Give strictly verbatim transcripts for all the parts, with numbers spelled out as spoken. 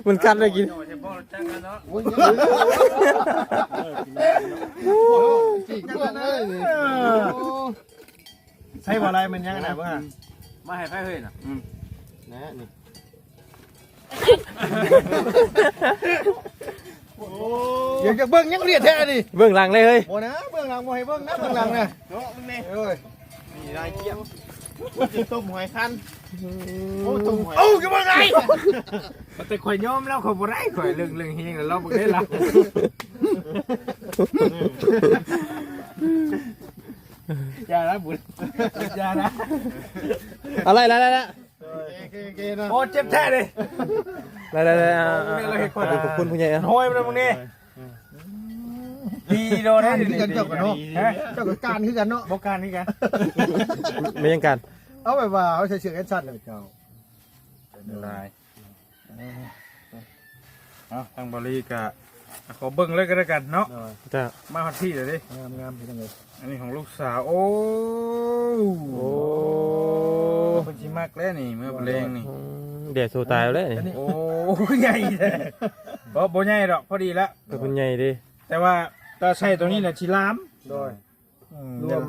มันกัดได้กิน โอ้ย ใช่บ่อะไรมันยังไงบ้าง มาให้ไผเฮ้ยน่ะ นะนี่อยากจะเบิ่งยังเรียดแท้นี่ เบื้องหลังเลยเฮ้ย โอ้นะเบื้องหลังบ่ให้เบิ่งนะเบื้องหลังนะ เนาะมึงนี่ เอ้ย นี่ได้เกียบ ต้มหอยคัน โอ้ต้มหอย เอ้าจะเบิ่งไง แต่ข่อยยอมแล้วข่อยบ่ได้ข่อยเรื่องเรื่องเฮงแล้วเราบ่ได้ละอย่าละบุญอย่าละ อะไรอะไรอะไร โอเคโอเคนะ โอ้เจ็บแท้เลย อะไรอะไรอะไรอ่ะอ่ะอ่ะอ่ะขอบคุณผู้ใหญ่อ่ะ ห้อยไปเลยมึงนี่ดีโดน การคือกันเจ้ากันเนาะ ฮะ เจ้ากับการคือกันเนาะ บ่การนี่กัน ไม่ยังกัน เอาแบบว่าเขาใส่เสื้อแขนสั้นเลยเจ้า ลายเอาทางบาลีกะขอเบิ่งเลยก็แล้วกันเนาะ จ้า มาฮอดที่เลยดิ งามงามที่นั่นเลย อันนี้ของลูกสาว โอ้ โอ้ เป็นชิมักแล้วนี่เมื่อเป็นแรงนี่ อืมเดี๋ยวโซตายแล้วเนี่ย โอ้ใหญ่เลยบ่บ่ใหญ่ดอกพอดีละ เป็นคนใหญ่ดิ แต่ว่าถ้าใส่ตัวนี้น่ะชิลาม โดย อืม รวม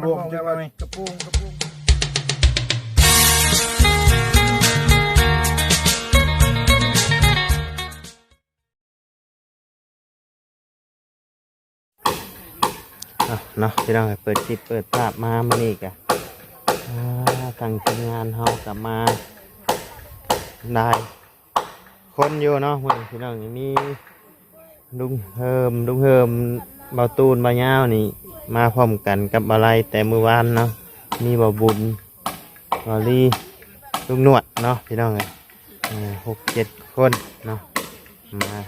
รวมจังเลย กระโปรงกระโปรง อ่ะเนาะพี่น้องเปิดคลิปเปิดภาพมามื้อนี้กะอ่าทางทีมงานเฮากลับมาได้คนอยู่เนาะมื้อนี้พี่น้องมีลุงเฮิมลุงเฮิมเบาตูนเบายาวนี่มาพร้อมกันกับบ่าวไลแต่มื้อวานเนาะมีบ่าวบุญบ่าวลีลุงหนวดเนาะพี่น้องเอ้ยอ่าหกเจ็ดคนเนาะมา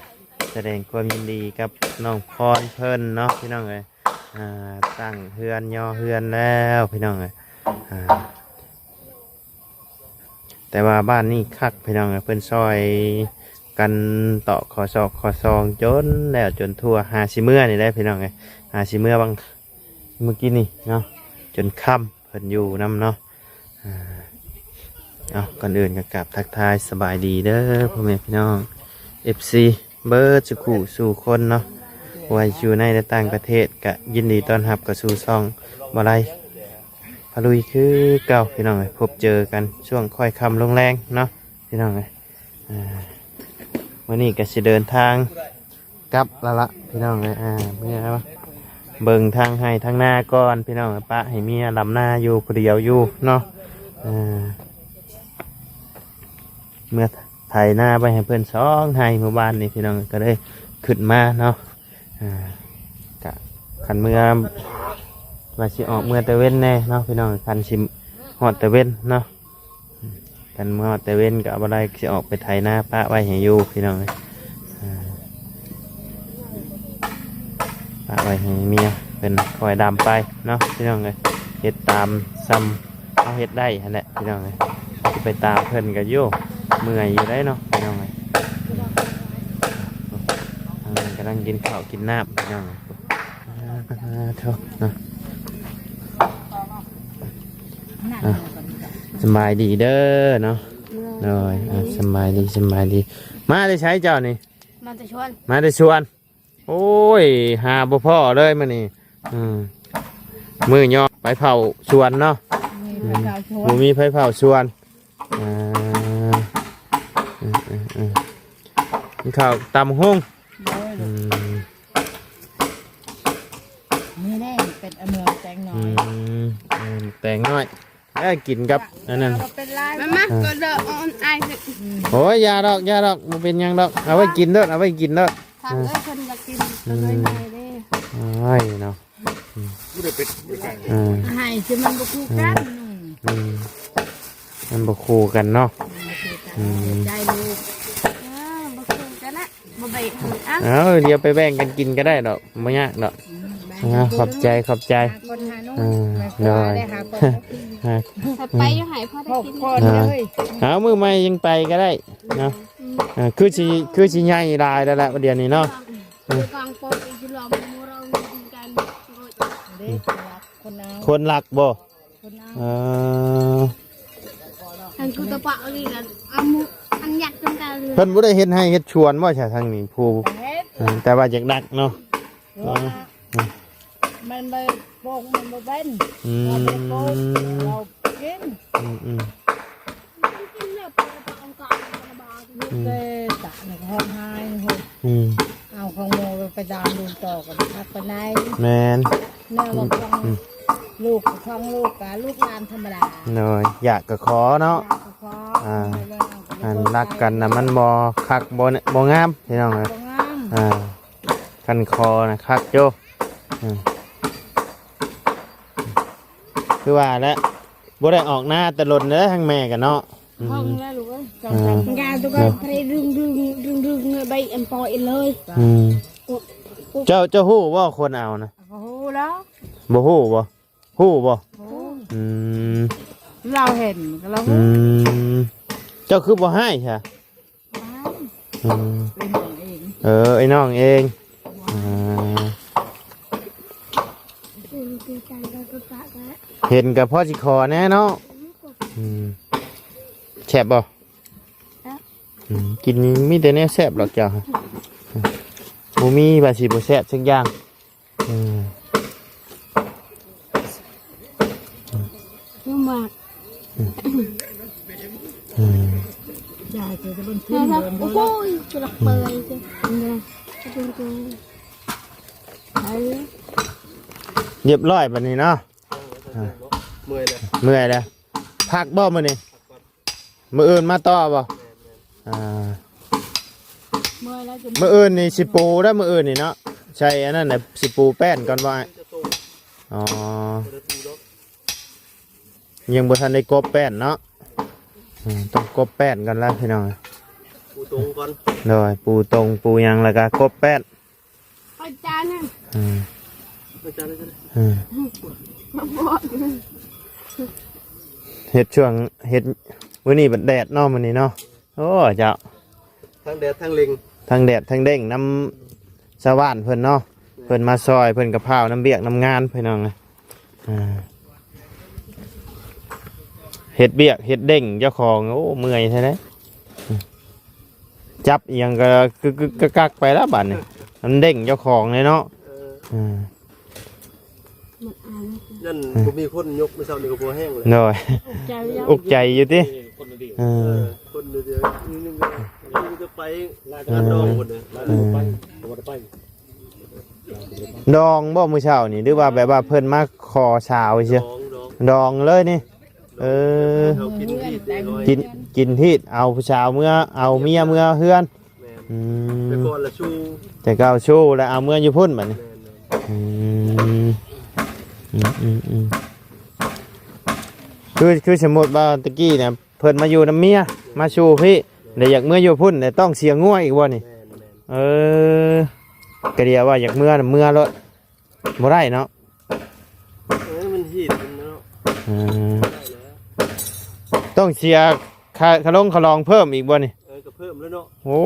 แสดงความยินดีกับน้องพรเพิ่นเนาะพี่น้องเอ้ย อ่าตั้งเฮือนยอเฮือนแล้วพี่น้องเอ้ยอ่าแต่ว่าบ้านนี้คักพี่น้องเอ้ยเพิ่นซอยกันตอกขอซอกขอซองจนแล้วจนทั่วหาสิเมือนี่แหละพี่น้องเอ้ยหาสิเมือบางเมื่อกี้นี่เนาะจนค่ำเพิ่นอยู่นำเนาะ อ่าเอาก่อนอื่นก็กราบทักทายสบายดีเด้อพ่อแม่พี่น้อง เอฟซี เบิดสุขุสู่คนเนาะว่าอยู่ในและต่างประเทศก็ยินดีต้อนรับเข้าสู่ช่องบ่าวไลพาลุยคือเก่าพี่น้องเอ้ยพบเจอกันช่วงค่อยค่ำลงแรงเนาะพี่น้องเอ้ยอ่าวันนี้ก็สิเดินทาง กลับแล้วละพี่น้องเอ้ยอ่าเมื่อเบิ่งทางไฮ่ทางนาก่อนพี่น้องปะให้เมียดำนาอยู่ผู้เดียวอยู่เนาะอ่าเมื่อไถนาไปให้เพิ่นสองไฮ่เมื่อวานนี้พี่น้องก็เลยขึ้นมาเนาะอ่ากะคันเมื่อว่าสิออกเมื่อตะเวนแน่เนาะพี่น้องคันสิฮอดตะเวนเนาะ กันเมื่อแต่เว้นก็บ่ได้สิออกไปไถนาปะไว้ให้อยู่พี่น้องเอ้ยอ่าปะไว้ให้เมียเป็นคอยดำไปเนาะพี่น้องเอ้ยเฮ็ดตามซ้ำเอาเฮ็ดได้หั่นแหละพี่น้องเอ้ยสิไปตามเพิ่นก็อยู่เมื่อยอยู่ได้เนาะพี่น้องเอ้ยอ่ากำลังกินข้าวกินน้ำพี่น้องเอ้ยอ่าเท่าเนาะ อ่ะสำบายดีเด้อเนาะโดยอ่ะสำบายดีสำบายดี มาได้ใช้เจ้านี่ มันจะชวน มาได้ชวน โอ้ย หาบ่พ่อเลยมื้อนี้อืมมื้อยอไปเผาสวนเนาะ มีพระเจ้าชวน บ่มีไผเผาสวนอ่าอืมอืมอืมกินข้าวตำฮุ่ง โดย อืม นี่แน่เป็นอเมืองแตงน้อ อื ย มอืมแตงน้อยเอ้ยกินกับอันนั้น มันมาก็เดินออนไอ โอ้ยอยาดอกอยาดอกมันเป็นหยังดอกเอาไว้กินเด้อเอาไว้กินเด้อ ทางเอ้ยคนอยากกินก็เลยมาเลย โอ้ยเนาะ ผู้ใดเป็น อืม ให้ที่มันบุกกัน อืมมันบ่คู่กันเนาะ อืม ใจลูกอ่าบุกกันนะบ่ไปอ่ะ เอาเดี๋ยวไปแบ่งกันกินก็ได้ดอกไม่ยากดอกอ่าขอบใจขอบใจ คนหานุ่ม อ่าโดย ได้หาคน อ่า ถ้าไปอยู่ไหนพ่อได้กิน อ่าเอามือใหม่ยังไปก็ได้เนาะอ่าคือสิคือสิใหญ่หลายแล้วแหละเดี๋ยวนี้เนาะ คือกองโปงอีกทีลองมูเรามีกัน คนหลักบ่เออ อันกูตะปะนี่กันอามุอันยัด เพิ่นบ่ได้เฮ็ดไร่เฮ็ดสวนบ่ใช่ทางนี้ผู้ เฮ็ด เออ แต่ว่าอยากดักเนาะ เพราะว่า เนาะ มันเลยปลูกมันบ่เป็น อืม เราบ่ได้ปลูก เรากิน อืม อืม อืม แต่ตะในห้องไห้ อืม เอาของโมไปดามดูต่อกันพักไปไหน แม่น แม่ว่าของ อืม ลูกของลูกกับลูกหลานธรรมดา เนาะ อยากก็ขอเนาะ อยากก็ขอ อ่า อันรักกันน่ะมันบ่คักบ่เนี่ย บ่งามพี่น้องเอ้ย บ่งาม อ่า คันคอนะคักโจ้ อืม คือว่าแล้ว บ่ได้ออกนาแต่หล่นเด้อ ทางแม่กันเนาะ อืม ห้องแล้วลูกเอ้ย อืม งานตัวก็ไปดึงดึงดึงดึงใบอันปอเอ็นเลย อืม เจ้า เจ้าฮู้บ่คนเอานะ โอ้โหแล้ว บ่ฮู้บ่ ฮู้บ่ โอ้ อืม เราเห็นก็เรา อื ฮู้ ม เจ้าคือบ่ให้ใช่ อืม เป็นของเอง เออ ไอ้น้องเอง อ่า เห็นกับพ่อสิขอแน่เนาะ อืม แซ่บบ่ แซ่บ อืม กินมีแต่แนวแซ่บหรอกเจ้า บ่มีว่าสิบ่แซ่บสักอย่าง อืม นุ่มมาก อืม อืม ยายเธอจะเป็นขึ้นเดิน โอ้โห จะหลักเปิดเลย เรียบร้อยบัดนี้เนาะ อ่ะ เมื่อยแล้ว เมื่อยแล้ว พักบ่มื้อนี้ มื้ออื่นมาต่อบ่ อ่า เมื่อยแล้วจน มื้ออื่นนี่สิปูแล้ว มื้ออื่นนี่เนาะ ใช่อันนั้นน่ะ สิปูแป้นก่อนบ่ อ๋อ ยังบ่ทันได้กบแป้นเนาะ อืม ต้องกบแป้นก่อนแล้วพี่น้อง ปูตรงก่อน โดย ปูตรง ปูหยัง แล้วก็กบแป้น เอาจานนะ อืม เอาจานเลยก็ได้ อืม มาบด เฮ็ดช่วง เฮ็ด มื้อนี้บัดแดดเนาะ มื้อนี้เนาะ โอ้ เจ้า ทั้งแดดทั้งเล็ง ทั้งแดดทั้งเด้ง นำชาวบ้านเพิ่นเนาะ เพิ่นมาซอย เพิ่นก็พาวนำเวียกนำงาน พี่น้อง อ่า เฮ็ดเวียก เฮ็ดเด้งเจ้าของ โอ้ เมื่อยแท้เด้ จับอิหยังก็กึกๆกักๆไปแล้วบัดนี้ มันเด้งเจ้าของเลยเนาะ เออ อืม มันอาย นั่น อืม บ่มีคนยก มื้อเช้านี่ก็บ่แห้งเลย โดย อุกใจอยู่ อุกใจอยู่ติ เออ เออ คนเดียว นี่นึงก็ นี่ก็ไป เออ งานดองหมดเลย เออ ดองบ่มื้อเช้านี่ หรือว่าแบบว่าเพิ่นมาขอสาวซื่อ ดอง ดอง ดองเลยนี่ เออ เขากินที่เด้ กิน กินที่ เอาผู้สาวเมือ เอาเมียเมือเฮือน แม่น อืม แต่ก่อนละสู้ แต่เก่าสู้แล้วเอาเมืออยู่พุ่นบัดนี้ แม่นๆ อืม อืม อืม อืม คือ คือสมมุติว่าตะกี้เนี่ย เพิ่นมาอยู่นำเมีย มาสู่พี่ แล้วอยากเมืออยู่พุ่น แล้วต้องเสียงัวอีกบ่นี่ แม่นๆ เออ ก็เดียวว่าอยากเมือน่ะ เมือโลด บ่ได้เนาะ เออ มันฮีดมันเนาะ อืม ได้แล้ว ต้องเสียค่า ค่าลงค่าลองเพิ่มอีกบ่นี่ เออ ก็เพิ่มแล้วเนาะ โอ้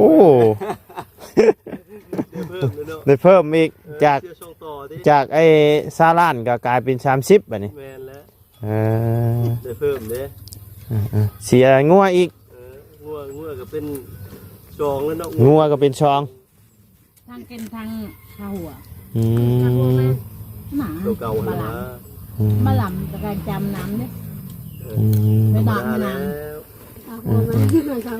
ได้เพิ่มแล้วเนาะ ได้เพิ่มอีก เออ จาก เสียสองต่อติ จากไอ้ซาวล้านก็กลายเป็นสามสิบบัดนี้ แม่นแล้ว เออ ได้เพิ่มเด้ เออ เออ เสียงัวอีก เออ งัว งัวก็เป็นสองแล้วเนาะ งัวก็เป็นสอง ทั้งกินทั้งหาหัว อืม หมา ตัวเก่าหั่นล่ะ บาลำ อืม บาลำแต่การจำน้ำเนี่ย เออ อืม ไปตามน้ำ ธรรมดาแล้ว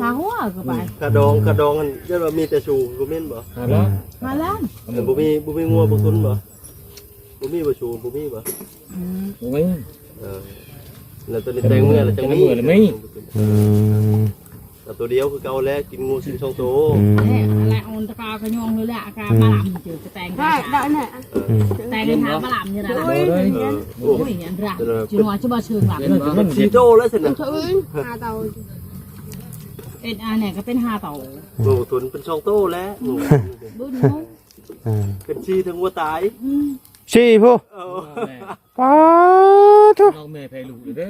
หาหัวก็ไป ค่าดอง ค่าดองหั่น เรียกว่ามีแต่สูง บ่แม่นบ่ หาแล้ว หาแล้ว เออ บ่มี บ่มีงัวบ่ตุนบ่ บ่มีบ่สูง บ่มีบ่ อืม บ่มี เออ แล้วตัวนี้แต่งเมื่อแล้วจังมี แต่งเมื่อแล้วมี อืม แต่ตัวเดียวคือเก่าแล้ว กินงัวกินสองตัว อืม เนี่ย อะไรอ่อนตะกาขยองเลยแหละ อาการ อืม บาลำเจอจะแต่ง ได้ ได้เนี่ย อืม แต่งหาบาลำอยู่นะ โอ้ย เออ โอ้ย อันตราย เดี๋ยวนะ จุนว่าจะมาเชิงหลัง เป็น เป็นสี่โตแล้วสินะ เออ หาเตา เอ็ดอันเนี่ยก็เป็นห้าเตา โอ้ ตัวนี้เป็นสองโตแล้ว บุญเนาะ อ่า เป็นสี่ถึงว่าตาย อืม สี่ผู้ เออ แม่ ป๊าดโธ่ น้องแม่แพ้ลูกเลยเด้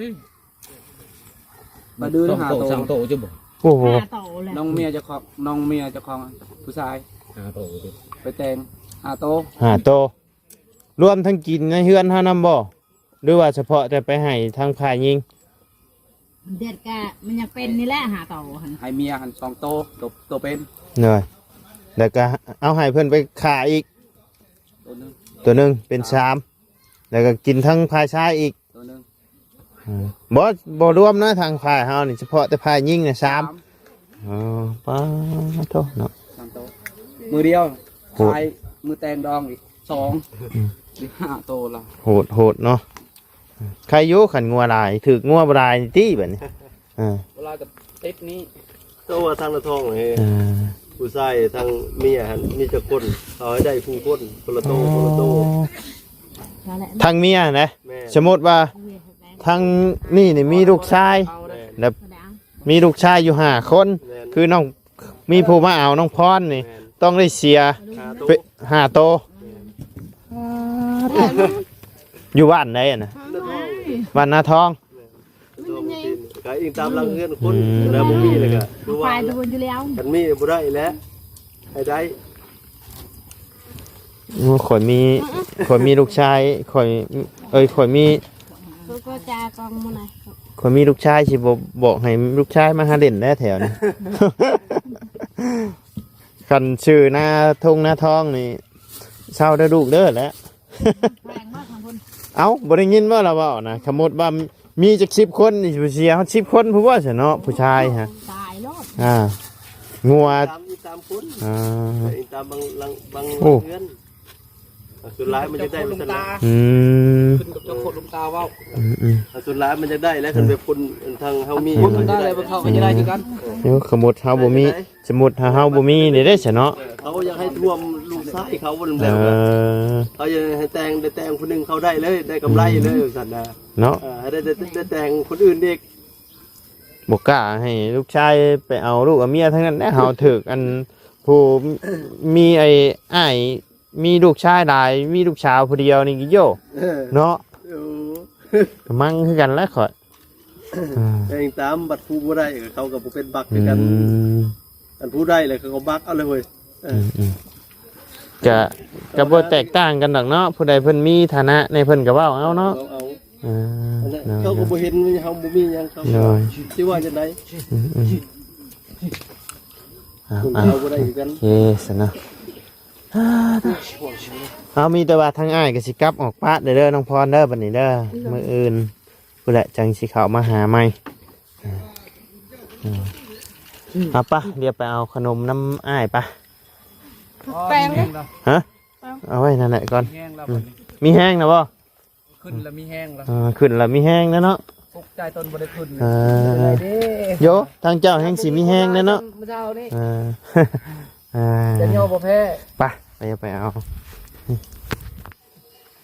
มาดื้อ สอง หา โต โต สามโตจะบอก โอ้โห ห้าโตแล้ว น้องเมียเจ้าของ น้องเมียเจ้าของผู้ชาย ห้าโตจะ ไปแต่ง ห้าโต ห้าโต รวมทั้งกินในเฮือนเฮานำบ่ หรือว่าเฉพาะแต่ไปให้ทางฝ่ายหญิง เด็ดกะมันยังเป็นนี่แหละ หาโตหั่น ให้เมียหั่นสองโต โต โตเป็น เลย แล้วก็เอาให้เพิ่นไปฆ่าอีก โตหนึ่ง โตหนึ่งเป็นสาม แล้วก็กินทั้งฝ่ายชายอีก โตหนึ่ง อืม บ่ บ่รวมนะ ทางฝ่ายเฮานี่ เฉพาะแต่ฝ่ายหญิงน่ะสาม สาม อ๋อ ป๊าดโธ่เนาะ สามโต มื้อเดียว โหด ขายมื้อแต่งดองอีกสอง อืม หรือห้าโตละ โหด โหดเนาะ ใครอยู่ คันงัวหลาย ถืกงัวบ่หลายติบัดนี้ อ่า เวลากับติดนี้ ก็ว่าทางละทองเฮ้ย อ่า ผู้ชายทางเมียหั่นมีจักคน เอาให้ได้ผู้คน คนละโต คนละโต นั่นแหละ ทางเมียนะ แม่น สมมุติว่า ทางนี่นี่มีลูกชาย แม่น แล้วมีลูกชายอยู่ห้าคน แม่น คือน้อง มีผู้มาเอาน้องพรนี่ แม่น ต้องได้เสีย ห้าโต ไป ห้าโต แม่น อยู่บ้านใดอะนะ นาทอง บ้านนาทอง แม่น นาทองก็อิงตามหลังเฮือนคน อืม แล้วบ่มีเลยก็คือว่า ฝ่ายตะบนอยู่แล้ว คันมีบ่ได้แล้ว ให้ได้ โอ้ ข่อยมี ข่อยมีลูกชาย ข่อย เอ้ย ข่อยมี ก็ ก็จากองมื้อไหน ข่อยมีลูกชาย สิบ่บอกให้ลูกชายมาหาเล่นแหน่แถวนี้ คันชื่อนาทงนาทองนี่ เซาเด้อลูกเด้อแหละ แพงมากของคน เอ้า บ่ได้ยินบ่ล่ะเว้านะ สมมุติว่ามีจักสิบคนนี่ สิเสียฮอดสิบคนพุ้นบ่ซะเนาะ ผู้ชายฮะ ตายโลด อ่า งัว ตาม อีกตามคน อ่า แต่อีกตามบางหลัง บาง โอ้ เฮือน ส่วนหลายมันจะได้มันจะได้ อืม ขึ้นกับเจ้าโคตรหลวงตาเว้า อืม อืม ส่วนหลายมันจะได้แล้ว คันแบบคนทางเฮามี คนมันได้อะไรบ่เท่าก็จะได้คือกัน เดี๋ยวสมมุติเฮาบ่มี ได้ สมมุติถ้าเฮาบ่มีนี่เด้ซะเนาะ เขาอยากให้ท่วมลูกชายเขาบ่นำ เอ แล้ว อ เขาอยากให้แต่ง ได้แต่งผู้หนึ่งเขาได้เลย ได้กำไรเลย อืม ซั่นนะ เนาะ เออ ให้ได้ ได้ ได้แต่งคนอื่นอีก บ่กล้าให้ลูกชายไปเอาลูกเอาเมียทั้งนั้นแหละ เฮาถืกอันผู้มีไอ้อ้าย มีลูกชายหลาย มีลูกสาวผู้เดียวนี่โย่ เออ เนาะ โอ้ ก็มั่งคือกันแหละข่อย อ่า แต่งตามบัดผู้บ่ได้ เขาก็บ่เป็นบักคือกัน อืม อันผู้ได้เลยเขาก็บักเอาเลยเว้ย เออ อืม อืม ก็ ก็บ่แตกต่างกันดอกเนาะ ผู้ใดเพิ่นมีฐานะในเพิ่นก็เว้าเอาเนาะ เอา เอา อ่า อันนั้น เนาะ เขาก็บ่เห็นว่าเฮาบ่มีหยัง เขา โดย สิว่าจังได๋ อืม อืม เอา คน เอา เฮาบ่ได้คือกัน โอเคซะเนาะ เอา มีแต่ว่าทางอ้ายก็สิกลับออกปะเด้อ เด้อ น้องพรเด้อ บัดนี้เด้อ มื้ออื่นพุ้นแหละจังสิเข้ามาหาใหม่ อ่า อ่า เอาปะ เดี๋ยวไปเอาขนมนำอ้ายปะ แปลงเลย ฮะ เอาไว้นั่นแหละก่อน มีแฮงแล้ว อืม บัดนี้ มีแฮงนะบ่ ขึ้นแล้วมีแฮงแล้ว อ่า ขึ้นแล้วมีแฮงแล้วเนาะ ตกใจตอนบ่ได้ขึ้น เออ เป็นไงเด้ โย ทางเจ้าแฮงสิมีแฮงแล้วเนาะ มื้อเช้านี้ เออ อ่า จะย่อบ่แพ้ ไป ไป ไปเอา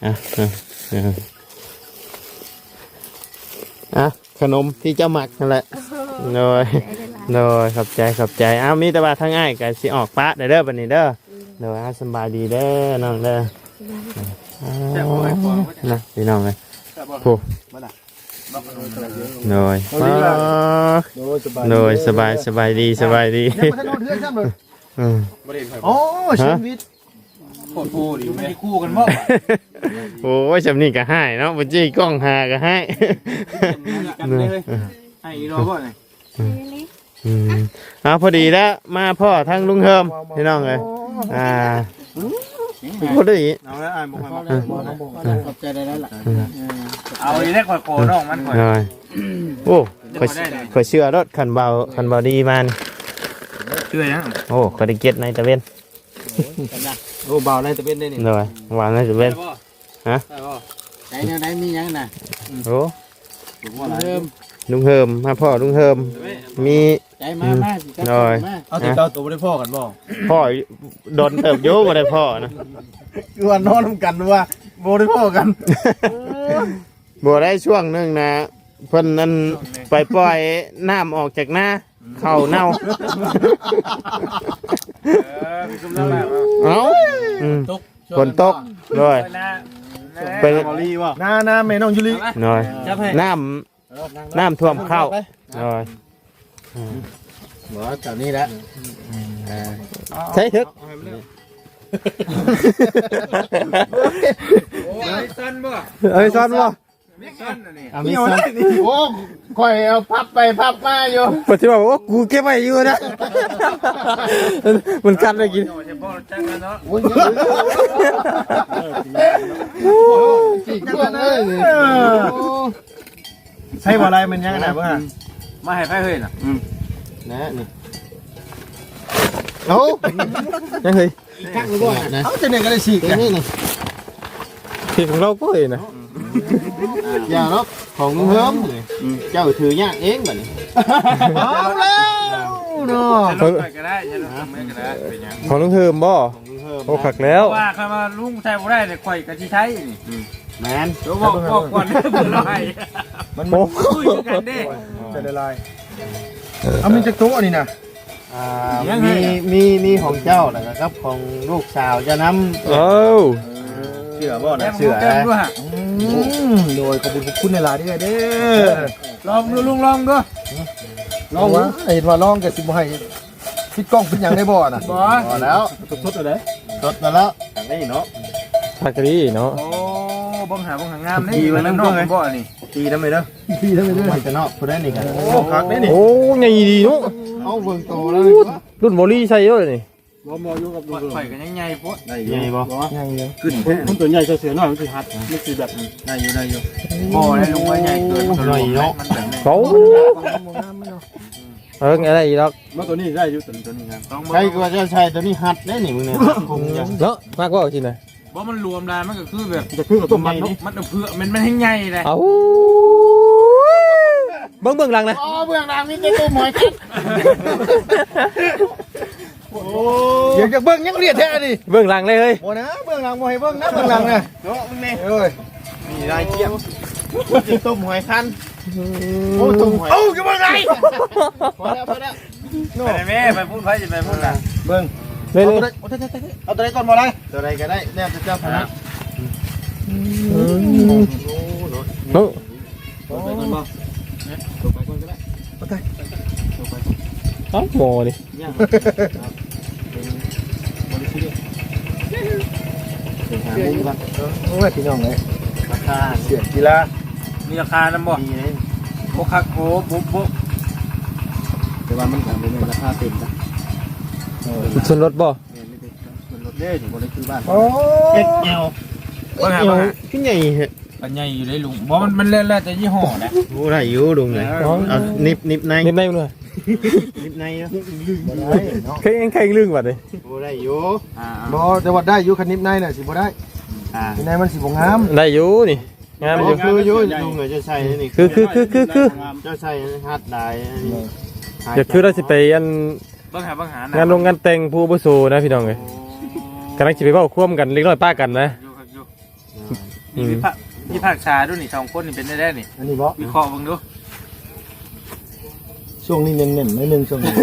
อ่ะ อ่ะ อ่ะ อ่ะ ขนมที่เจ้ามักนั่นแหละ โดย โดย ขอบใจ ขอบใจ อ้าว มีแต่ว่าทางอ้ายก็สิออกปะเด้อ เด้อ บัดนี้เด้อ โดย อ่ะ สำบายดีเด้อ น้องเด้อ อ่า นะ พี่น้องเอ้ย โอ้ โดย โดย สบาย โดย สบาย สบายดี สบายดี ยังบ่ทันฮอดเฮือนซ้ำเลย อืม บ่ได้เห็นไผ โอ้ ฮะ ชีวิต โคตรโพดี ไม่ได้คู่กันบ่ โอ้ย จำนี่ก็ให้เนาะ บ่จี้กล้องหาก็ให้ กันเลย ให้อีรอบ่เนี่ย อืม เอาพอดีแล้ว มาพ้อทางลุงเฮิม พี่น้องเอ้ย อ่า พอดี เอาแล้วอ่านบ่ค่อยมา ขอบใจได้แล้วล่ะ เอาอีกแล้ว ข่อยขอน้องมันข่อย โอ้ย โอ้ ข่อย ข่อยเชื่อรถคันเบา คันเบาดีมานี่ เชื่อยัง โอ้ ข่อยได้เกียรติในตะเวน โอ้ เบาในตะเวนได้นี่ โดย เบาในตะเวน ได้บ่ ฮะ ได้บ่ ใจแนวใดมีหยังน่ะ โอ้ ลุงเฮิม ลุงเฮิม มาพ้อลุงเฮิม มี ใจมา อืม มาสิครับ โดย มา เอาแต่เก่าตัวบ่ได้พ้อกันบ่ พ้อดนเติบอยู่บ่ได้พ้อนะ คือว่านอนนำกันว่าบ่ได้พ้อกัน บ่ได้ช่วงหนึ่งนะ เพิ่นนั่นไปปล่อยน้ำออกจากนา เข้าเน่า เออ มีซุมน้ำแบบว่า เอ้า อืม ตก ฝนตก โดย นะ เป็น บอลลี่บ่ น้า น้าแม่น้องยูริ โดย จับให้ น้ำ น้ำท่วมเข้า โดย บ่ แถวนี้แหละ อ่า ใช่เถอะ โอ้ย สั้นบ่ เอ้ย ซ่อนบ่ อ่ะ มีส่วน โอ้ ข่อยเอาพับไปพับมาอยู่ ปัจจุบันบอกว่ากูเก็บไว้อยู่นะ มันคันได้กิน โอ้ย จิกด้วยนะ ใช่บ่อะไรมันยังไงนะเพื่อน มาให้ไผเฮ้ยน่ะ อืม นะนี่ เอ้า ยังเฮ้ย อีกครั้งหนึ่งก่อนนะ เอาจะเนี่ยก็ได้ฉีก นี่นะ ที่ของเราก็เองนะ อย่าเนาะ ของลุงเฮิม เจ้าถือยากเองบัดนี้ เอาแล้วเนาะ ใช้รถไปก็ได้ ใช้รถไปก็ได้ เป็นหยัง ของลุงเฮิมบ่ ของลุงเฮิม โอ้ คักแล้ว เพราะว่าคำว่าลุงใช้บ่ได้เนี่ย ข่อยก็สิใช้นี่ แม่น เดี๋ยวบอก บอกก่อนเด้อ เผื่อเราให้ มัน โอ้ คุยกันเด้ จะได้ลาย เอามีจักโต๊ะนี่นะ อ่า ยังไง มี มี มีของเจ้า แล้วก็ครับของลูกสาวเจ้านำ เอ้า เชื่อบ่นะ เชื่อ แม่มันแก้มด้วยฮะ อืม โดยขอบคุณขอบคุณในหลายๆเด้อเด้อ ลองดูลุง ลองดู ลองวะ เห็นว่าลองก็สิบ่ให้ ปิดกล้องปิดหยังได้บ่น่ะ บ่ บ่แล้ว สดๆเลย สดมาแล้ว ทางนี้เนาะ ทางนี้เนาะ โอ้ เบิ่งหา เบิ่งหางามเด้ ดีไว้นำ นอก เบิ่งเลย บ่นี่ ดีนำเลยเด้อ ดีนำเลยเด้อ มันจะนอกผู้ใดนี่กัน โอ้ คักเด้นี่ โอ้ ใหญ่ดีเนาะ เอาเบิ่งโตแล้วนี่ รุ่นบอลลี่ใส่ด้วยนี่ บ่ บ่อยู่กับลุง ข่อยก็ยังใหญ่โพด ได้อยู่ ใหญ่บ่ ใหญ่อยู่ ขึ้น คน คนตัวใหญ่ใส่เสื้อน้อยมันสิหัด มันสิแบบ ได้อยู่ ได้อยู่ พอแล้วลุงว่าใหญ่เกิน มันก็หลวม ใหญ่เนาะ มันแบบนี้ เขา เออ อะไรอีกดอก เมื่อตัวนี้ได้อยู่ ตัวนี้ ตัวนี้ครับ ใครก็ว่าจะใส่ตัวนี้หัดได้นี่มึงเนี่ย คงจะ เนาะ มากกว่าทีนะ บ่ มันหลวมลาย มันก็คือแบบ จะคือกับต้มมันเนาะ มันเผือก มัน มันให้ใหญ่เลย เอ้า เบิ่งเบิ่งหลังนะ อ๋อ เบื้องหลังนี่เป็นตัวหมอยคัน โอ้ เดี๋ยวจะเบิ่งยังเรียดแท้นี่ เบิ่งหลังเลยเฮ้ย บ่นะ เบื้องหลังบ่ให้เบิ่งนะ เบื้องหลังนะ เนาะ มึงนี่ เอ้ย มีลายเกียบ เป็นต้มหอยคัน โอ้ ต้มหอย เอ้า จะเบิ่งไง พอแล้ว พอแล้ว ไปเลยแม่ ไปพูด ไปสิไปพูดนะ เบิ่ง เลย เอา เลย ตัวใด เอาตัวใด เอาตัวใดก่อนบ่ได้ ตัวใดก็ได้ แล้วแต่เจ้าถนัด อืม โอ้โห เนาะ เนาะ ตัวไปก่อนบ่ ตัวไปก่อนก็ได้ เอาไป ตัวไปก่อน เอ้า หมอนี่ ย่าง ครับ เป็นบริสุทธิ์ เดี๋ยวหามุมก่อน โอ้ย พี่น้องเอ้ย ราคา เสื้อกีฬา มีราคานำบ่ มีเลย โอ้ คัก โอ้ บุบบุบ แต่ว่ามันก็บ่แม่นราคาเต็มนะ เออ ส่วนลดบ่ แม่น ไม่เป็นส่วนลดเด้นี่ บ่ได้คือบ้าน โอ้ เอ็กแอล ว่าไง เอ็กแอล ว่าไง คือใหญ่แฮะ ก็ใหญ่อยู่เด้ลุง บ่ มัน มันแล้ว แล้วแต่ยี่ห้อนะ โอ้ ได้อยู่ลุงเลย เออ เอานิบ นิบใน นิบในมันหน่อย นิบในเนาะ บ่ได้เนาะ แข็ง แข็งลึงบัดนี้ โอ้ ได้อยู่ อ่า บ่ แต่ว่าได้อยู่ คันนิบในน่ะสิบ่ได้ อ่า นิบในมันสิบ่งาม ได้อยู่นี่ งามอยู่ คืออยู่ลุงเอ้ย เจ้าใส่นี่ คือ คือ คือ คือ คือ เจ้าใส่หัดได้อันนี้ เออ อยากคือเราสิไปอัน เบิ่งหา เบิ่งหา งานลงงานแต่งผู้อาวุโสนะพี่น้องเอ้ย โอ้ กำลังสิไปเว้าความกันเล็กน้อยปะกันนะ อยู่ครับ อยู่ อืม นี่พิพาก พิพากษาดูนี่ สองคนนี่เป็นได้แน่นี่ อันนี้บ่ วิเคราะห์เบิ่งดู ช่วงนี้เน้นๆหน่อยหนึ่ง ช่วงนี้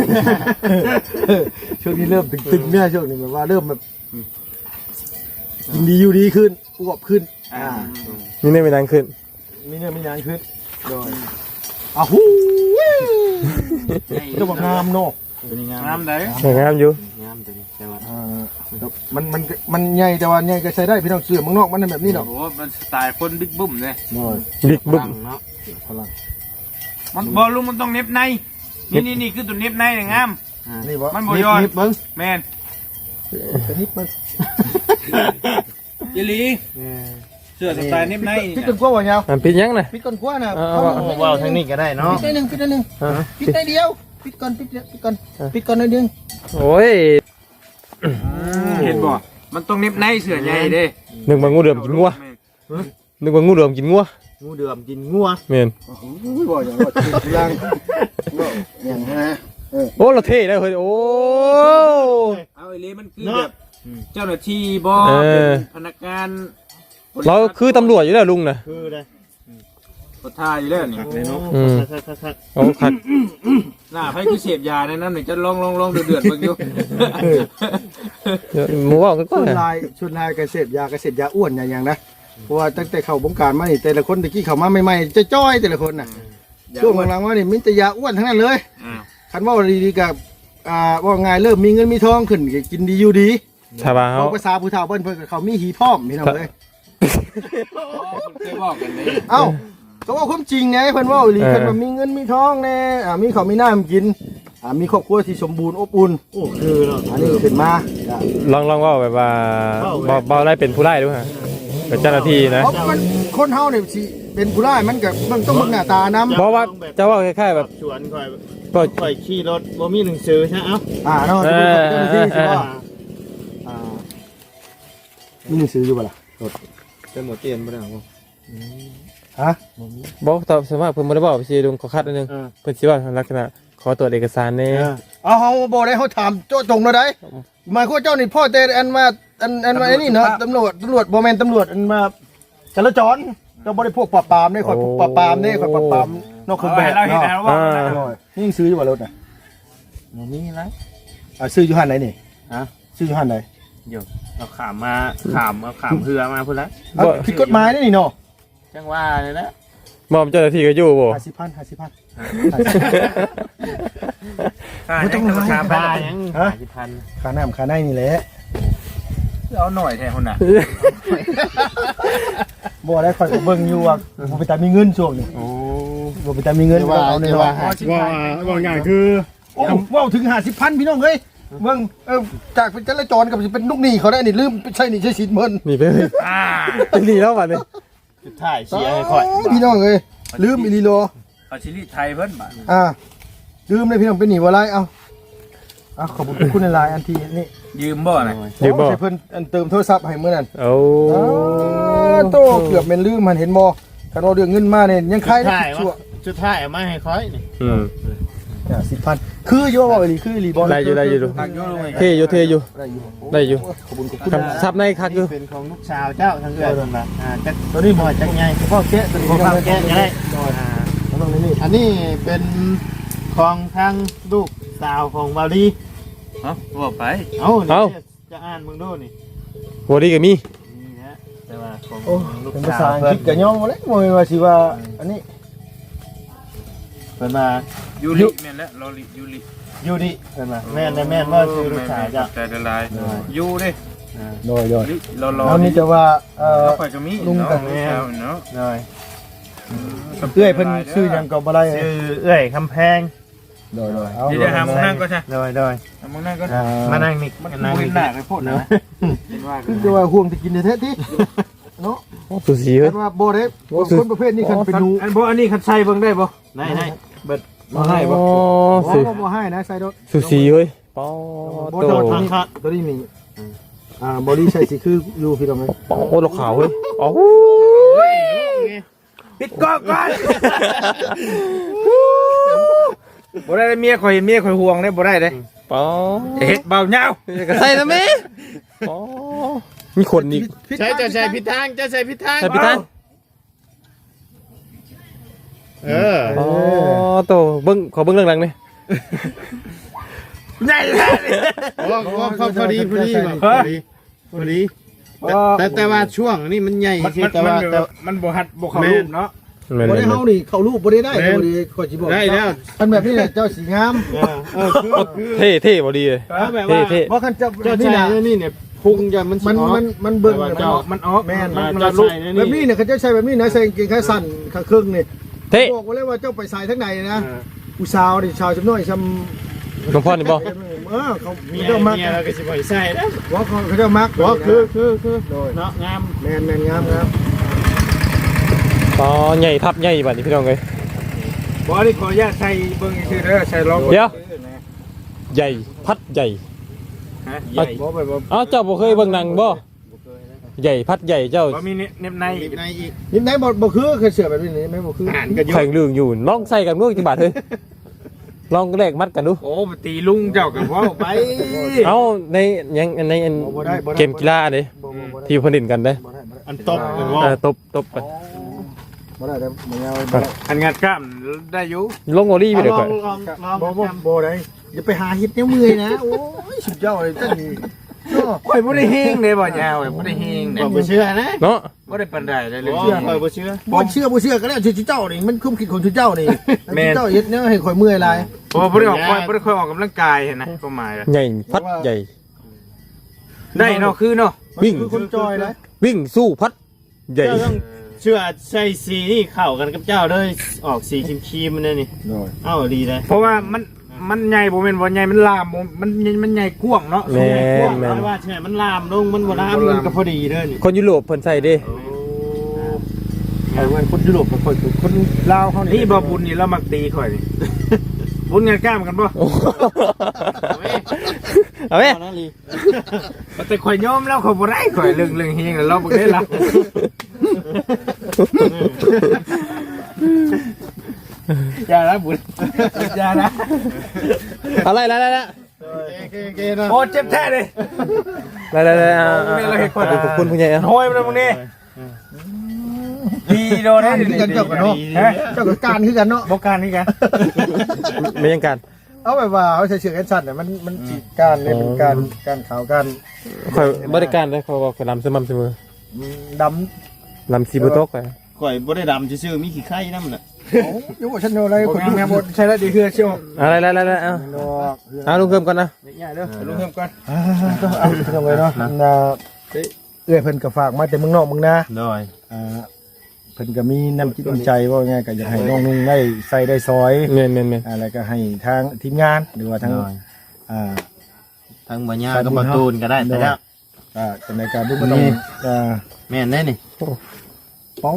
ช่วงนี้เริ่มตึงๆเนี่ย ช่วงนี้แบบว่าเริ่มแบบ อืม กินดีอยู่ดีขึ้น อวบขึ้น อ่า อ่า มีเนื้อมีหนังขึ้น มีเนื้อมีหนังขึ้น โดย อ้าวหู ใหญ่ เจ้าบอกงามเนาะ ตัวนี้งาม งามใด๋ งามอยู่ งามตัวนี้ แต่ว่า อ่า มัน มัน มันใหญ่ แต่ว่าใหญ่ก็ใช้ได้ พี่น้อง เสื้อเมืองนอกมันแบบนี้ดอก โอ้โห มันสไตล์คนบิ๊กบึ้มเลย โดย บิ๊กบึ้ม พลังเนาะ พลัง มัน บ่ลุง มันต้องเหน็บใน นี่ นี่ นี่คือตัวเหน็บในเนี่ยงาม อ่า นี่บ่ มันบ่ย่อน นิบๆเบิ่ง แม่น กระนิบมัน อีหลี เออ เสื้อสไตล์เหน็บในนี่ ปิดก้นกว้างบ่ยาว มันปิดยังนะ ปิดก้นกว้างนะ เออ เอา เอา เอา เว้าทางนี้ก็ได้เนาะ ปิดได้หนึ่ง ปิดได้หนึ่ง ฮะ ปิดได้เดียว ปิดก่อน ปิดเดียว ปิดก่อน ฮะ ปิดก่อนหน่อยหนึ่ง โอ้ย เห็นบ่ มันต้องเหน็บในเสื้อใหญ่เด้ นึกว่างูเหลือมกินงัว แม่น นึกว่างูเหลือมกินงัว งูเหลือมกินงัว แม่น โอ้โห บ่อย่างว่า อย่าง บ่อย่างนะ เออ โอ้ เราเท่แล้วเฮ้ย โอ้ เอาอีหลี มันคือแบบ เนาะ เจ้าหน้าที่บ่ เออ เป็นพนักงาน เราคือตำรวจอยู่แล้วลุงนะ คือเลย ก็ท่าอยู่แล้วนี่ คักเลยเนาะ อืม คักๆๆๆ โอ้ คัก หน้าไผคือเสพยาแน่นอนนี่ จะลองๆๆเดือดๆเบิ่งอยู่ เดี๋ยวหมู่เว้ากันก่อน ส่วนหลาย ส่วนหลายก็เสพยา ก็เสพยาอ้วนยาหยังนะ เพราะว่าตั้งแต่เข้าวงการมานี่ แต่ละคนตะกี้เข้ามาใหม่ๆ จ้อยๆ แต่ละคนน่ะ อืม ช่วงหลังๆมานี่มีแต่ยาอ้วนทั้งนั้นเลย อ้าว คันเว้าดีๆก็ อ่า เว้าง่ายเริ่มมีเงินมีทองขึ้น ก็กินดีอยู่ดี ถ้าว่าเฮา เว้าภาษาผู้เฒ่าเพิ่น เพิ่นก็เข้ามีหีพร้อมพี่น้องเอ้ย เคยบอกกันเลย เอ้า ก็เว้าความจริงไง เพิ่นเว้าอีหลี เออ เพิ่นว่ามีเงินมีทองแน่ อ่า มีข้าวมีน้ำกิน อ่า มีครอบครัวที่สมบูรณ์อบอุ่น โอ้ คือเนาะ อันนี้ขึ้นมา ลอง ลองเว้าแบบว่า เว้าแบบ เว้า เว้าได้เป็นผู้ร้ายดูฮะ เป็นเจ้าหน้าที่นะ เพราะมัน คนเฮาเนี่ยสิเป็นผู้ร้ายมันก็มันต้องเบิ่งหน้าตานำ เพราะว่าจะเว้าคล้ายๆแบบ สวนข่อย ก็ ข่อยขี่รถบ่มีหนังสือใช่เอ้า อ่า เนาะ เออ เจ้าหน้าที่สิว่า อ่า มีหนังสืออยู่บ่ล่ะ รถ เป็นหมดเตียนบ่ได้บ่ ฮะ บ่ แต่ส่วนมากเพิ่นบ่ได้เว้า สิลุงขอคัดอันหนึ่ง เออ เพิ่นสิเว้าลักษณะขอตรวจเอกสารแหน่ เออ เอา เฮาบ่ได้ เฮาถามเจาะจงเลยได้ หมายความว่าเจ้านี่พ่อแต่อันว่า อัน อันว่า ตำรวจ ไอ้นี่เนาะ สุภาพ ตำรวจ ตำรวจ บ่แม่นตำรวจ อันว่าจราจร เจ้าบ่ได้พวกปราบปรามเด้ ข่อยพวกปราบปรามเด้ ข่อยปราบปรามนอกเครื่องแบบ เอาให้ เนาะ เราว่า อ่า โอ้ย นี่ยังซื้ออยู่บ่รถน่ะ บ่มีแล้ว อ่า ซื้ออยู่ห้านไหนนี่ ฮะ ซื้ออยู่ห้านไหน อยู่ เอาข้ามมา ข้าม เอาข้ามเฮือมาพุ้นละ เอ้า บ่ ผิดกฎหมายเด้นี่เนาะ จังว่าเลยนะ บ่ เจ้าหน้าที่ก็อยู่บ่ ห้าสิบพัน ห้าสิบพัน ค่าหยัง บ่ต้องหลาย ค่าหยัง ฮะ ห้าสิบพัน ค่าน้ำค่าในนี่แหละ เอาหน่อยแท้พุ่นน่ะ บ่ได้ ข่อยก็เบิ่งอยู่ว่าบ่เป็นตามีเงินช่วงนี้ โอ้ บ่เป็นตามีเงิน ว่า เอาหน่อย ว่า ว่า ว่าง่ายคือ โอ้ เว้าถึงห้าสิบพัน พี่น้องเอ้ย เบิ่ง เออ จากเป็นจราจรก็สิเป็นลูกหนี้เขาได้นี่ ลืมใช้หนี้ใช้สินเพิ่น นี่เป็น อ่า เป็นหนี้แล้วบัดนี้ สุดท้ายเสียให้ข่อย โอ้ย พี่น้องเอ้ย ลืมอีหลีโล เขาสิรีดไถเพิ่นบาด อ่า ลืมเลยพี่น้อง เป็นหนี้บ่หลาย เอ้า อ่ะ ขอบคุณคุณหลายๆ อันที่นี่ ยืมบ่น่ะ ยืมบ่ โอ้ ใส่เพิ่นอันเติมโทรศัพท์ให้มื้อนั้น โอ้ อ่า โต เกือบแม่นลืม หันเห็นบ่ คันว่าเรื่องเงินมาเนี่ยยังใคร สุดท้าย ชั่ว สุดท้ายเอามาให้ข่อยนี่ อืม อ่า สิบพัน คืออยู่บ่อีหลี คืออีหลีบ่ ได้อยู่ ได้อยู่ ตังค์อยู่ลงไป เท่อยู่ เท่อยู่ ได้อยู่ ได้อยู่ ขอบคุณ ขอบคุณ คำศัพท์ในคักอยู่ เป็นของลูกสาวเจ้าทางเอื้อยเพิ่นว่า อ่า จัก ตัวนี้บ่ จักใหญ่ พ่อแกะตัวนี้ พ่อแกะก็ได้ อ่า อันนี้เป็นของทางลูกสาวของบ่าวลี เอ้า ว่าไป เอ้า นี่ เอ้า จะอ่านเบิ่งดูนี่ บ่าวลีก็มี นี่ฮะ แต่ว่าของ โอ้ ลูก เป็นภาษาอังกฤษก็ย่องมาแล้ว บ่แม่นว่าสิว่า อันนี้ เพิ่นว่า ยูริ แม่นแล้ว ลอลิ ยูริ ยูริ เพิ่นว่า แม่น แม่น ว่าชื่อลูกสาวเจ้า ขอบใจหลายๆ โดย ยูเด้ อ่า โดย โดย ลิ ลอลอ แล้วมีแต่ว่า เอ่อ ข่อยก็มี ลุงกับ เนาะ แม่น เนาะ โดย เอื้อยเพิ่นชื่อหยังก็บ่ได้ ชื่อเอื้อยคำแพง โดย โดย เอา เดี๋ยวหาหม่องนั่งก่อนซะ โดย โดย หาหม่องนั่งก่อน อ่า มานั่งนี่ มัน นั่ง บ่เห็นหน้ากันโพดนะ เห็นว่า คือจะว่าห่วงสิกินแท้ๆติ เนาะ โอ้ สูสีเฮ้ย คันว่าบ่ได้ โอ้ สู คนประเภทนี้คันเป็นหนู อันบ่ อันนี้คันใส่เบิ่งได้บ่ ได้ ได้ เบิด บ่ให้บ่ อ๋อ บ่ สู บ่ บ่ให้นะ ใส่โดด สูสีเฮ้ย ปอ บ่ โต โดดทางคัด ตัวนี้นี่ อ่า บ่าวลีใส่สิคืออยู่พี่น้องเอ้ย ปอ โอ้ ดอกขาวเฮ้ย โอ้โห ปิดกล้องก่อน บ่ได้เมียข่อย เมียข่อยห่วงเด้ บ่ได้เด้ ปอ เฮ็ดเบาเหย้า ก็ใส่แล้วแม่ ปอ มีคนอีก ใส่ เจ้าใส่ผิดทาง เจ้าใส่ผิดทาง ใส่ผิดทาง เออ อ๋อ โต เบิ่ง ขอเบิ่งเรื่องหลังหน่อย ใหญ่แท้นี่ โอ้ พอ พอ พอดี พอดี พอดี พอดี แต่ แต่ แต่ว่าช่วงนี้มันใหญ่ มัน ซื่อ มัน แต่ว่า มัน แต่ มันบ่หัด บ่เข้ารูปเนาะ แม่น บ่ได้ แม่น เฮานี่เข้ารูปบ่ได้ ได้ แม่น บ่ได้ ข้อยสิบอก ได้แล้ว อันแบบนี้แหละเจ้าสิงาม เออ เออ คือ คือ เท่ เท่ บ่ดีเลย เออ แบบว่า เท่ เท่ บ่คันเจ้า เจ้า นี่ ใส่ นะ นี่เนี่ย พุงจะมันสิ มัน ออก มัน มันเบิ่ง แต่ว่า แบบ เจ้า มันออก แม่น อ่า มัน เจ้า มัน ใส่นี่ แบบนี้น่ะ เขาเจ้าใส่แบบนี้นะ ใส่กางเกงขาสั้น ขาครึ่งนี่ เท่ บอกไว้เลยว่าเจ้าไปสายทางไหนนะ อ่า ผู้สาวนี่ สาวจำน้อยจำ หลวงพ่อนี่บ่ เออ เขา เมีย เจ้ามัก เมียเราก็สิบ่ให้ใส่แล้ว ว่าเขา เขาเจ้ามัก ว่าคือ คือ คือ โดย เนาะ งาม แม่น แม่น งาม งาม อ๋อ ใหญ่ทับใหญ่บัดนี้พี่น้องเอ้ย บ่ อันนี้ขออนุญาตใส่เบิ่งซื่อเด้อ ใส่ลอง เดี๋ยว ใหญ่ พัดใหญ่ ฮะ ใหญ่ บ่ บ่ บ่ เอ้า เจ้าบ่เคยเบิ่งหนังบ่ ใหญ่ พัดใหญ่ เจ้า บ่มีเน็บในอีก เน็บในอีก เน็บในบ่ บ่คือ คือเสื้อแบบนี้ เน็บในบ่คือ อ่านกันอยู่ แข่งเรื่องอยู่ ลองใส่กันดูจักบาทเฮ้ย ลองแลกหมัดกันดู โอ้ ไปตีลุงเจ้าก็เว้าไป เอ้า ใน ยัง ในอัน บ่ได้ บ่ได้ เกมกีฬาเด้ บ่ บ่ บ่ได้ ที่เพิ่นเล่นกันเด้ บ่ได้ บ่ได้ อันตบกันบ่ เออ ตบ ตบกัน บ่ได้เด้อ บ่ได้ อันงัดกล้ามได้อยู่ ลงโอลี่ไปเด้อ ลอง ข่อย ลอง ลอง บ่ บ่ บ่ได้ อย่าไปหาเฮ็ดแนวเมื่อยนะ โอ้ย สุดยอดเลยท่านนี่ เนาะ ข่อยบ่ได้แฮงเด้บ่ยาว ข่อยบ่ได้แฮงเด้ ข่อยบ่เชื่อนะ เนาะ บ่ได้ปานใดเลยเรื่องนี้ ข่อยบ่เชื่อ บ่เชื่อ บ่เชื่อก็แล้ว ชื่อเจ้านี่ มันความคิดของชื่อเจ้านี่ แม่น ชื่อเจ้าเฮ็ดแนวให้ข่อยเมื่อยหลาย เพราะว่าบ่ได้ออก ข่อยบ่ได้ค่อยออกกำลังกายหั้นนะ ความหมายอะ ใหญ่ พัดใหญ่ ได้เนาะ คือเนาะ วิ่ง คือคนจอยนะ วิ่งสู้พัด ใหญ่ เจ้าต้องเชื่อใส่สีนี่เข้ากันกับเจ้าเลย ออกสีครีมๆมันนี่ โดย เอาดีเลย เพราะว่ามัน มันใหญ่บ่แม่นว่าใหญ่ มันลามบ่ มัน มันใหญ่กว้างเนาะ แม่น แม่น ว่าใช่ มันลามลง มันบ่ลาม มันก็พอดีเด้อนี่ คนยุโรปเพิ่นใส่เด้ โอ้ เอาเว้ย คนยุโรปกับคน คนลาวเฮานี่ นี่บ่บุญนี่เรามักตีข่อยนี่ บุญงานกล้ามกันบ่ โอ้ เอาเว้ย เอาเว้ย เอานั่นลี แต่ข่อยยอมแล้ว ข่อยบ่ได้ ข่อยเรื่อง เรื่องเฮงแล้วเราบ่ได้ละ อย่าละบุญ อย่าละ อะไร อะไร อะไร โอเค โอเคเนาะ โอ้ เจ็บแท้เลย ได้ได้ได้ เอา เอา เอา เอา ขอบคุณ ขอบคุณผู้ใหญ่ เอา โอ้ย มันตรงนี้ ดีโดน การคือกัน เจ้ากันเนาะ ฮะ เจ้ากับการคือกันเนาะ บ่การคือกัน ไม่ยังการ เอาแบบว่าเขาใส่เสื้อแขนสั้นน่ะ มัน มันสิการเนี่ย เป็นการ การขาว การ ข่อยบ่ได้การเลย ข่อยว่าข่อยลำสม่ำเสมอ อืม ดำ ลำสีบ่ตกอะ ข่อยบ่ได้ดำซื่อๆ มีขี้ไข่นำน่ะ โอ้ย ยังบ่ทันเอาอะไร บ่ คน งามๆ บ่ใช่แล้ว ดีเฮือเชียว อะไรๆๆๆ เอา ดอก เอาลุงเพิ่มก่อนนะ เนี่ยเด้อ ลุงเพิ่มก่อน อ่า ต้องเอาไปลงเลยเนาะ นะ เอื้อยเพิ่นก็ฝากมาแต่เมืองนอกเมืองนา โดย อ่า เพิ่นก็มีน้ำจิตน้ำใจ ว่าง่ายก็อยากให้น้องนุ่งได้ใส่ได้สอย แม่นๆๆ อ่า แล้วก็ให้ทางทีมงาน หรือว่าทาง โดย อ่า ทางบ่าวย่ากับบ่าวตูนก็ได้ไปแล้ว อ่า จังใดก็ดูบ่ต้อง นี่ อ่า แม่นได้นี่ โอ้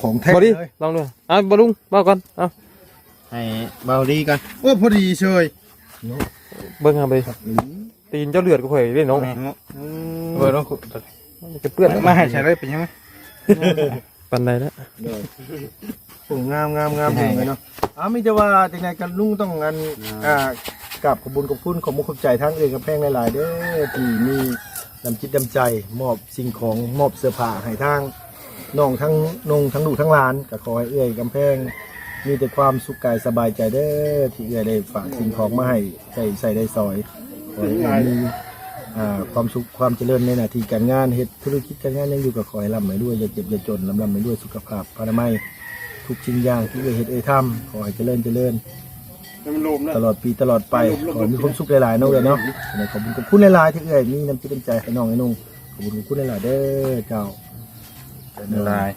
ของแท้ บ่ดี เลย ลองดู เอาบ่ลุง บ่ก่อน เอา ให้บ่าวดีก่อน โอ้ พอดีเชย เบิ่งเอาไป อืม ตีนเจ้าเลือดก็ข่อยเด้น้อง แม่นเนาะ อืม เบิ่งเนาะ มันจะเปื้อน มาให้ใส่เลยเป็นยังไง ปานใดแล้ว โอ้ งาม งาม งาม เป็นไง เลยเนาะ อ่า มีแต่ว่าจังใดก็ลุงต้องอัน อ่า อ่า กราบขอบบุญขอบคุณ ขอบมุกขอบใจทางเอื้อยกำแพงหลายๆ เด้อ ที่มีน้ำจิตน้ำใจ มอบสิ่งของ มอบเสื้อผ้าให้ทางน้องทั้งนุ่งทั้งลูกทั้งหลาน ก็ขอให้เอื้อยกำแพง มีแต่ความสุขกายสบายใจเด้อ ที่เอื้อยได้ฝากสิ่งของมาให้ใส่ ใส่ได้สอย ขอให้เอื้อยมี อ่า ความสุขความเจริญในหน้าที่การงาน เฮ็ดธุรกิจการงานยังอยู่ก็ขอให้ร่ำให้รวย อย่าเจ็บอย่าจน ร่ำร่ำให้รวย สุขภาพอนามัย ทุกสิ่งอย่างที่เอื้อยเฮ็ดเอื้อยทำ ขอให้เจริญเจริญ ให้มันโลมนะ ตลอดปีตลอดไป ให้มันโลม ขอให้มีความสุขหลายๆ เนาะเอื้อยเนาะ ขอบคุณ ขอบคุณหลายๆ ที่เอื้อยมีน้ำจิตน้ำใจให้น้องให้นุ่ง ขอบคุณ ขอบคุณหลายๆ เด้อเจ้า หลาย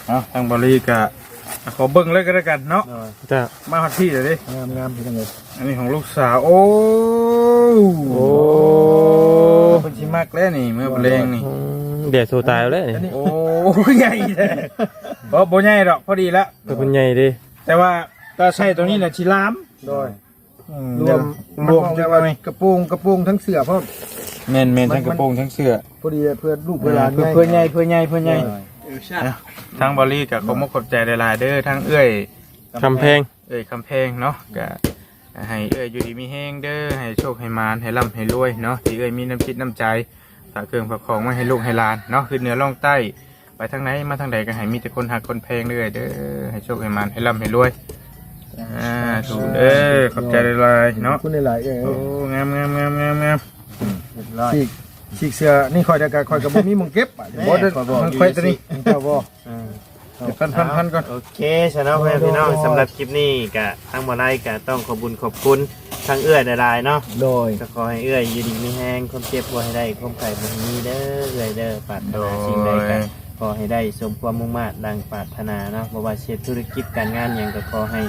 เอา ทางบ่าวลีก็ขอเบิ่งเลยก็แล้วกันเนาะ จ้ะ มาฮอดที่เลยเด้ งามๆ พี่น้องเอ้ย อันนี้ของลูกสาว โอ้ โอ้ เพิ่นสิมักแล้วนี่ เมื่อบ่แลงนี่ อืม แดดโซตายแล้วนี่ อันนี้ โอ้ ใหญ่แท้ บ่ บ่ใหญ่ดอก พอดีละ แต่เพิ่นใหญ่เด้ แต่ว่าถ้าใส่ตัวนี้น่ะสิลาม โดย อืม รวม รวม มันบอกเลยว่า จังหน่อย กระโปรง กระโปรงทั้งเสื้อพร้อม แม่นๆ มัน ทั้งกระโปรงทั้งเสื้อ พอดีเพื่อลูกเพื่อหลาน เออ ไง เพื่อใหญ่ เพื่อใหญ่ เพื่อใหญ่ เออ ใช่ อ่ะ ทางบ่าวลีก็ขอบมุกขอบใจหลายๆ เด้อ ทางเอื้อย คำแพง เอื้อยคำแพงเนาะ ก็ให้เอื้อยอยู่ดีมีแฮงเด้อ ให้โชคให้หมาน ให้ร่ำให้รวยเนาะ ที่เอื้อยมีน้ำจิตน้ำใจ ฝากเครื่องฝากของมาให้ลูกให้หลานเนาะ ขึ้นเหนือล่องใต้ ไปทางไหนมาทางใดก็ให้มีแต่คนฮักคนแพงเด้อ ให้โชคให้หมาน ให้ร่ำให้รวย อ่า ถูกเด้อ ขอบใจหลายๆ เนาะ ขอบคุณหลายๆ เอ้ย โอ้ งามๆๆๆๆ เรียบร้อย ฉีก ฉีกเสื้อ นี่ข่อยเดียวกัน ข่อยก็บ่มีหม่องเก็บ บ่ได้ ข่อยบอก ข่อยตัวนี้ เจ้าบ่ อ่า พันๆๆ ก่อน โอเค ซะเนาะ พ่อแม่พี่น้อง โดย สำหรับคลิปนี้ก็ทางบ่าวไลก็ต้องขอบบุญขอบคุณทางเอื้อยหลายๆ เนาะ โดย ก็ขอให้เอื้อยอยู่ดีมีแฮง ความเจ็บบ่ให้ได้ ความไข้บ่ให้มีเด้อ เอื้อยเด้อ ปรารถนาสิ่งใดก็ โดย ขอให้ได้สมความมุ่งมาดดังปรารถนาเนาะ บ่ว่าสิเฮ็ดธุรกิจการงานหยังก็ขอให้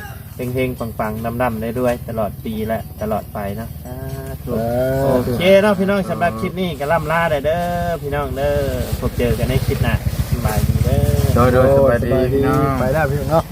เฮงๆ ปังๆ ร่ำๆ รวยๆ ตลอดปีและตลอดไปเนาะ สาธุ สาธุ โอเคเนาะพี่น้อง สำหรับคลิปนี้ก็ล่ำลาได้เด้อพี่น้องเด้อ พบเจอกันในคลิปหน้า สบายดีเด้อ โดย โดย สบายดี โดย สบายดี พี่น้อง ไปแล้วพี่น้องเนาะ